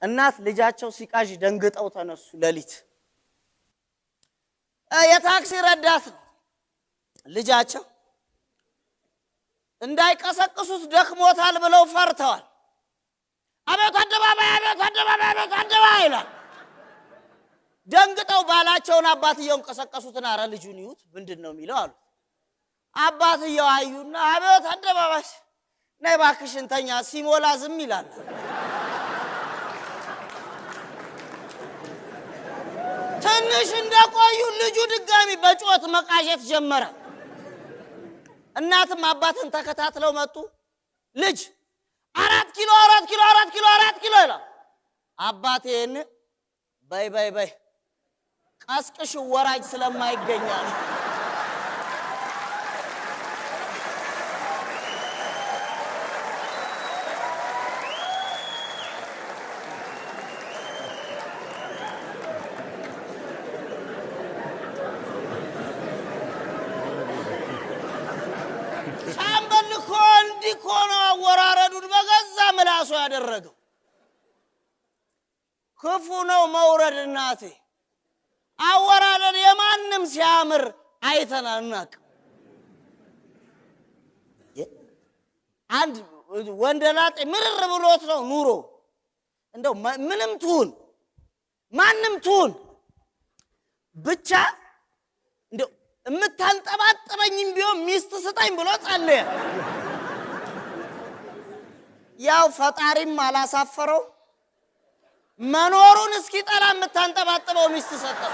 እናት ልጃቸው ሲቃዥ ደንግጠው ተነሱ። ሌሊት የታክሲ ረዳት ነው ልጃቸው እንዳይቀሰቅሱት ደክሞታል ብለው ፈርተዋል። አቤት አደባባይ፣ አቤት አደባባይ፣ አቤት አደባባይ ይላል። ደንግጠው ባላቸውን አባትየውን ቀሰቀሱትና ኧረ ልጁን ይዩት ምንድን ነው የሚለው አሉት። አባትየው አዩና አቤት አደባባይ ነይ እባክሽን ተኛ፣ ሲሞላ ዝም ይላል። ትንሽ እንደቆዩ ልጁ ድጋሚ በጩኸት መቃዠት ጀመረ። እናትም አባትን ተከታትለው መጡ። ልጅ 4 ኪሎ 4 ኪሎ 4 ኪሎ 4 ኪሎ ይላል። አባቴን በይ በይ በይ ቀስቅሽ ወራጅ ስለማይገኛል። ሻምበል እኮ እንዲህ እኮ ነው አወራረዱን በገዛ ምላሱ ያደረገው። ክፉ ነው መውረድ እናቴ። አወራረድ የማንም ሲያምር አይተን አናውቅም። አንድ ወንደላጤ ምርር ብሎት ነው ኑሮ። እንደው ምንም ትሁን ማንም ትሁን ብቻ እንደው የምታንጠባጥበኝም ቢሆን ሚስት ስጠኝ ብሎ ጸለየ። ያው ፈጣሪም አላሳፈረው፣ መኖሩን እስኪጠላ የምታንጠባጥበው ሚስት ሰጠው።